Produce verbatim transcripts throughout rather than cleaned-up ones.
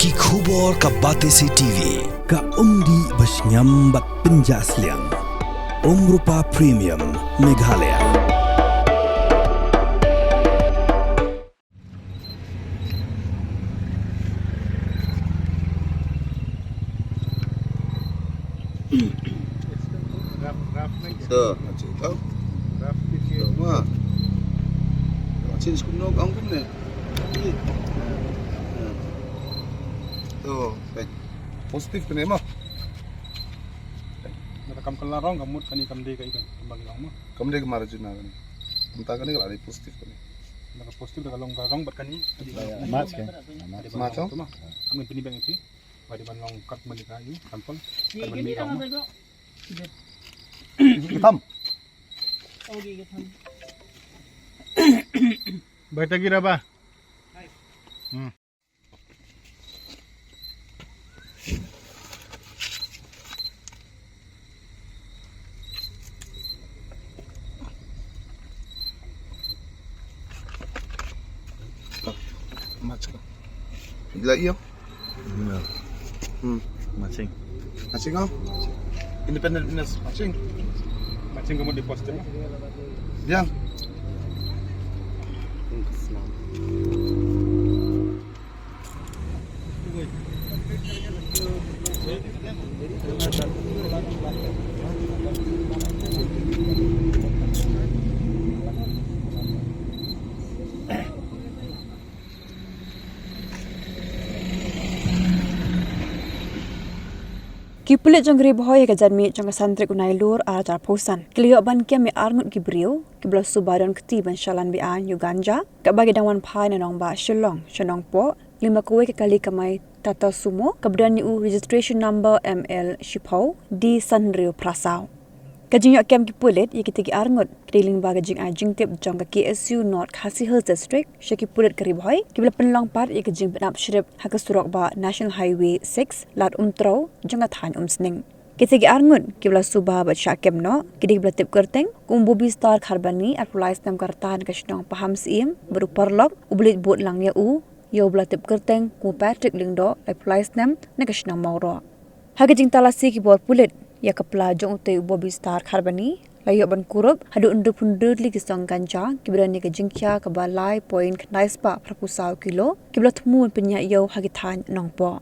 Ki khubor ka Batesi T V, ka umdih ba shngiam bad pynjah sliang. Umrupa Premium, Meghalaya. Raf, raf lagi. So, macam tu. Raf kecil. Wah. Macam sekumno ang kumne. To, positif kane ma. Dah kam kelarong, kamut kani kam dei ka ikan kembali lang ma. Kam dei kemar juna kani. Entah kani kalau ada positif kani. Dah positif dah kalong karong bat kani. Mas kan. Mas tu ma. Kami pini bang itu. Badi ban long kat mani ka yu, sampel. Kat mani ka ma. Hitam. Baik lagi dah bah. Hmm. Maching. Bila iyo? Hmm. Maching. Maching oh? Independent witness maching. Maching kamu di pos tu. Biang. Ki pulit jong ka Ri Bhoi ha ka janmiet jong ka san tarik u Nailur ar hajar arphew san ki la ïoh ban kem ïa arngut ki briew kiba la suba don kti ban shalan bad aiñ ïa u ganja, kaba ki dang wan phai na nongbah Shillong sha Nongpoh lyngba kawei ka kali kamai Tata Sumo kaba don ïa u registration number M L shiphew D san hynriew phra saw. Ka jingïoh kem ki pulit ïa kita ki arngut ka dei lyngba ka jingai jingtip jong ka K S U North Khasi Hills District sha ki pulit ka Ri Bhoi kiba la pynlong pat ïa ka jingpynap shrip ha ka surok bah National Highway six, Lad Umtrew jong ka thaiñ Umsning. Kita ki arngut kiba la suba bad shah kem noh ki dei kiba la tip kyrteng kum u Bobby Star Kharbani, arphew lai snem ka rta, na ka shnong Pahamsyiem, bad u paralok uba leit bud lang ïa u, ïa uba la tip kyrteng kum u Patrick Lyngdoh, laiphew lai snem, na ka shnong Mawroh. Ha ka jingtalasi ki bor pulit ïa ka pla jong utei u Bobby Star Kharbani, la ïoh ban kurup haduh hynriewphew hynriew tylli ki song ganja kiba don ïa ka jingkhia kaba lai point khyndai spah phraphew saw kilo kiba la thmu ban pynïaid ïew ha ki thaiñ Nongpoh.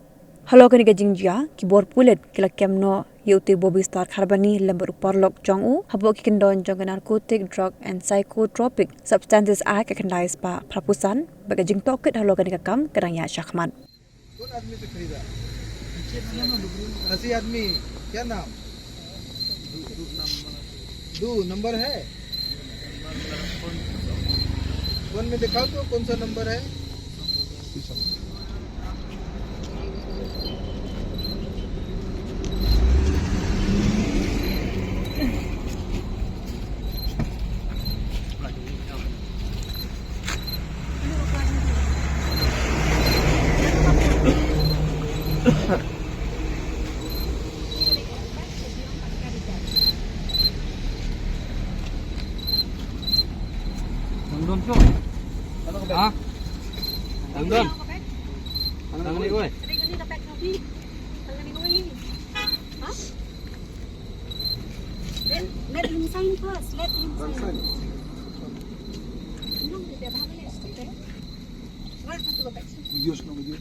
Halor kane ka jingjia, ki bor pulit ki la kem noh ïa utei u Bobby Star Kharbani lem bad u paralok jong u hapoh ki kyndon jong ka Narcotic Drug and Psychotropic Substances Act ka khyndai spah phraphew san, bad ka jingtohkit halor kane ka kam ka dang ïaid shakhmat. कौन आदमी से खरीदा? अस्सी आदमी। क्या नाम? दो नंबर है। फोन में दिखाओ तो कौन सा नंबर है। Dang don, Cok. Ha? Dang don. Dang ni, oi. Let, let him sign first. Let him sign. No, they have a list, okay? Right, let's go back. Videos, no video.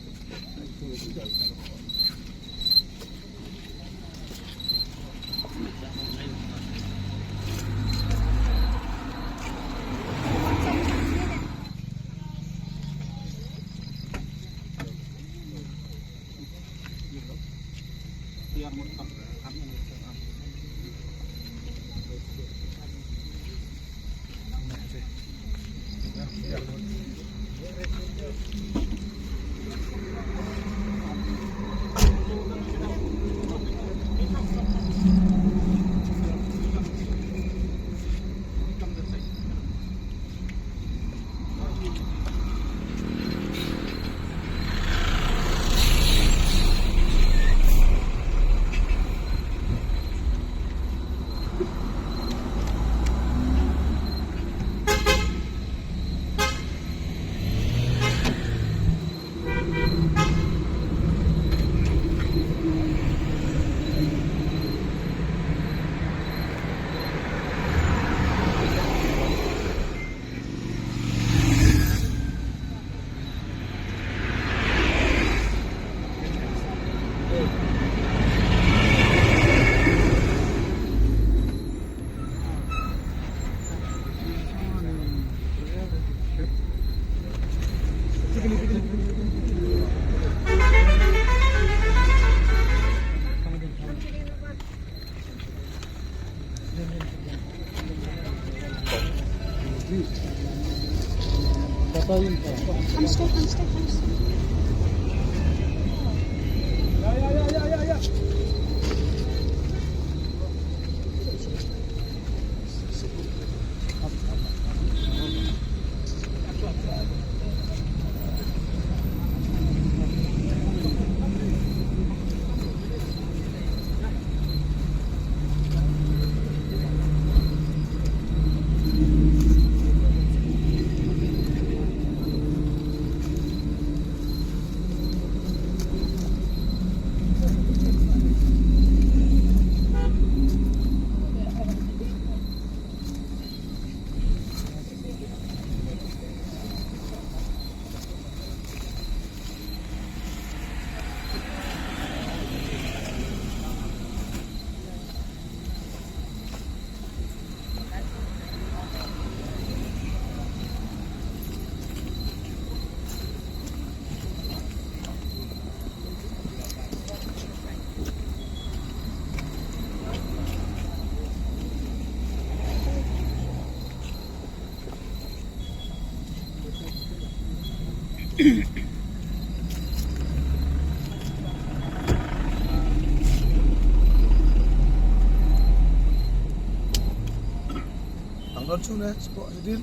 Nang don shuh ne, spot sidin.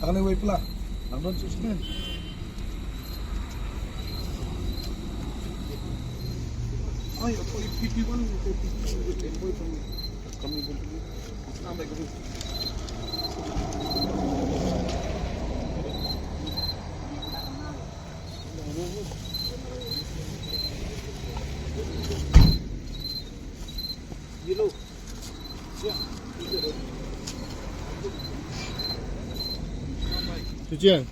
Nang ne wei pla. Nang don shuh sidin. Ai, apa ipi pi wan, ipi pi wan, ipi pi wan. Kami pun tu. Nampak gitu. Hello. Ya. Sucian.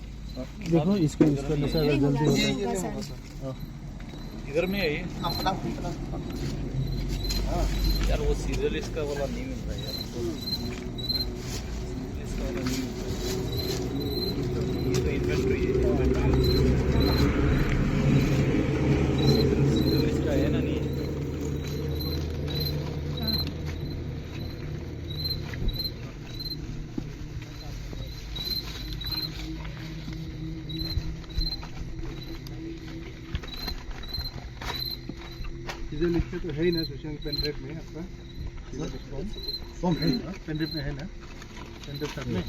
देखो, इसको, इसको नशा अगर जल्दी होता है। हाँ। इधर में है ये। हाँ, यार, वो सीरियल इसका वाला नहीं मिल रहा है यार। सीरियल इसका वाला नहीं मिल रहा है। ये तो इन्वेंट्री है, इन्वेंट्री। सीरियल इसका है ना, नहीं है। इधर लिख के तो है ही ना, सुशांत पेन ड्राइव में आपका। इधर लिख के। फॉर्म है ना? पेन ड्राइव में है ना? पेन ड्राइव साथ में।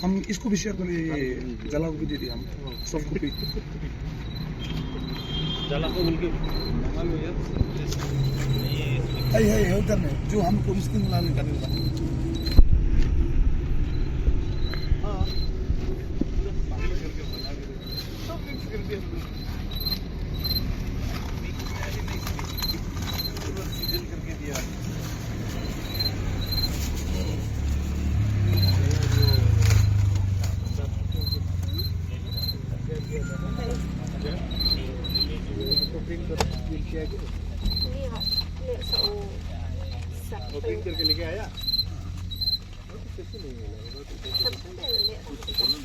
हम इसको भी शेयर करें, ये जला को भी दे दिया हम, सॉफ्ट कॉपी। जला को बोल के मंगा लो यार। नहीं है इसमें। है, है, है, उधर में, जो हमको स्क्रीन वाला निकालने वाला। हाँ। सब मिक्स कर दिया। मिक्स, अरे मिक्स, मिक्स। पूरा सीजन करके दिया। वो प्रिंट करके लेके आया?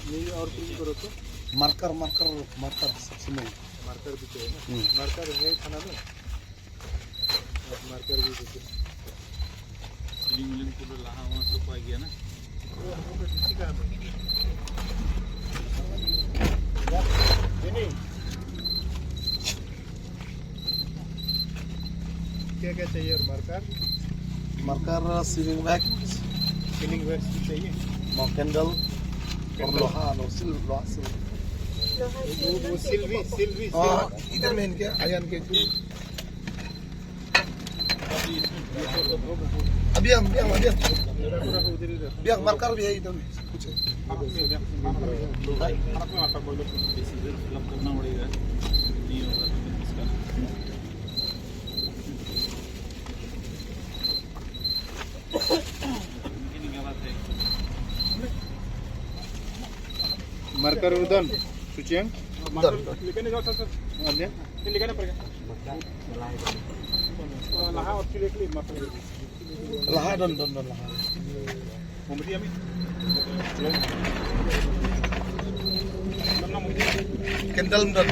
नहीं, और प्रिंट करो तो। मार्कर, मार्कर, मार्कर, सबसे नहीं। मार्कर भी चाहिए ना? हम्म। मार्कर है थाना में? मार्कर भी दे दो। सीलिंग वीलिंग पूरा लाहा हुआ सब आ गया ना? वो हम लोग का डीसी का है। नहीं, नहीं। क्या क्या चाहिए और मार्कर? मार्कर, सीलिंग वैक्स। सीलिंग वैक्स भी चाहिए। और कैंडल। और कैंडल। लोहा, नो, सिल-, लोहा, सिल। वो, वो सिल भी, सिल भी, हाँ, सिल। इधर में इनके, आयन के। अभी हम, अभी हम, अभी हम। भैया, मार्कर भी है इधर में, कुछ है। मार्कर उधर, सुचियंग। उधर, उधर। लेके नहीं जाओ, सर, सर। हाँ, ले। ये लेके ना पड़ेगा। लाहा और फिर एक ले, मार्कर। लाहा, done, done, done, लाहा। मोमबत्ती, अमित। Candle, done.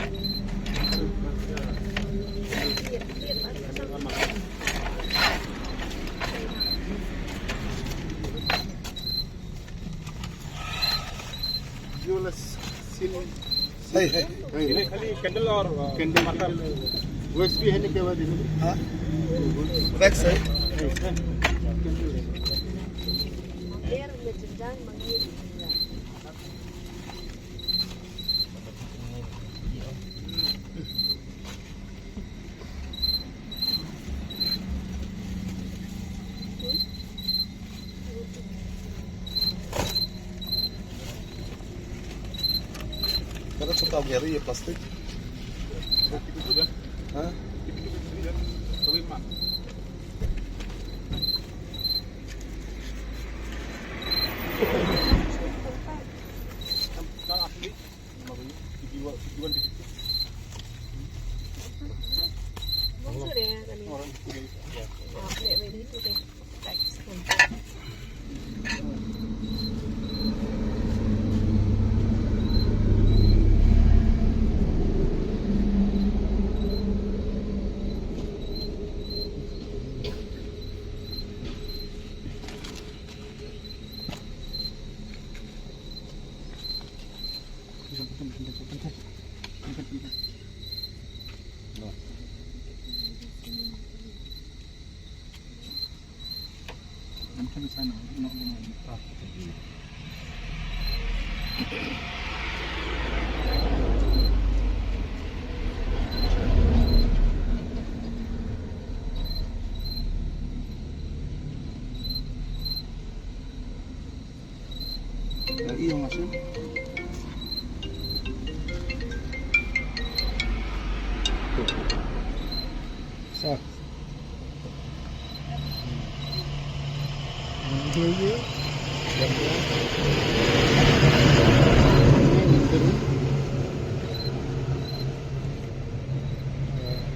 Yo, let's ये खाली कैंडल और, अ, कैंडल, मतलब, वैक्स भी है ना, क्या बात है? हाँ, वैक्स है। Kata chuta gari ye plastik. Ha?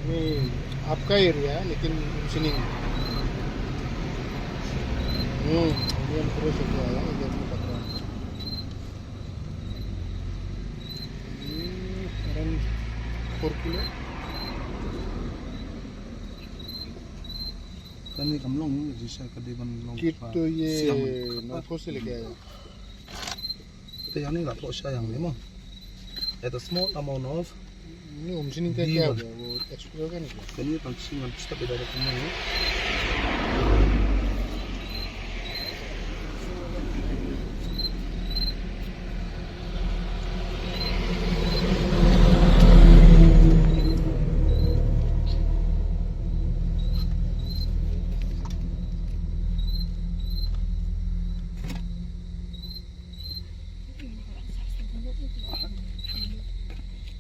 ये आपका एरिया है, लेकिन उमसिनिंग। हम्म, ये पूरे से आया, इधर को पकड़ा। ये around four किलो। Kan ni kam long, jisa ka dei ban long. Kit to ye Siang. Nongthoh se leh kata. Te yang ni la thoh sha yang ni mo. At a small amount of Ni um sini ka dia. Explore kan ni. Kan ni tang sini ngan stop dia dah.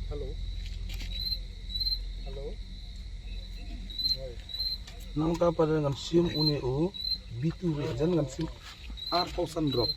Hello. Hello. Nangta pat ngan shim une u B two re, jan ngan shim ar thousand drop.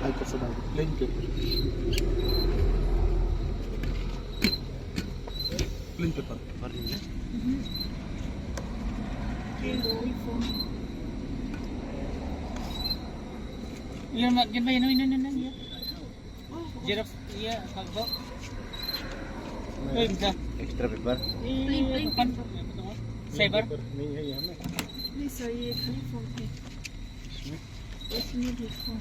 Plain paper. Plain paper. Iya, mak, gini, ini, ini, ini, ini. Xerox, iya, passport. Eh, bisa. Extra paper. Iya, plain, plain paper. Cyber. Ini, iya, iya, mak. Ini saya, ini form. Ini, ini form.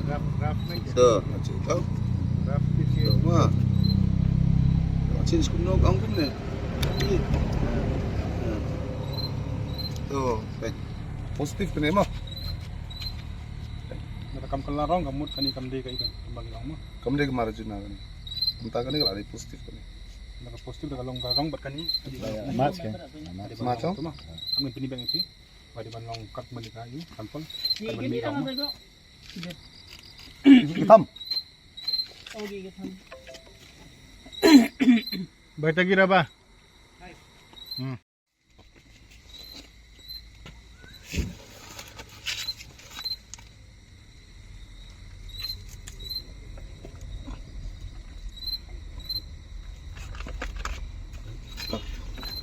Raf, raf lagi. So, macam tu. Raf kecil. So, ma. Macam sekolah kau kan ni. So, eh, positif kena mah. Nda kam kylla rong, ka mut kane kam dei ka i kan, kam ba ngi long ma. Kam dei ka marjuna kane. Kumta kane ka la dei positif kane. Nda ka positif da ka long ka rong bad kane. Match kan? Match. Match, oh? Tu ma. Am ngi pyni biang ïa phi. Ba dei ban long kat man ka i sample. Kat man ka i long ma. Ki tam. Oh, ki tam. Bai ta gira ba. Hmm.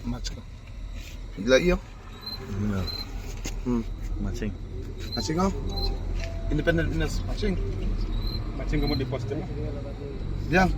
Match ko. Bila iyo. Hmm. Matching. Matching ko. Independent witness. Matching. Matching kamu di post mo. Yang.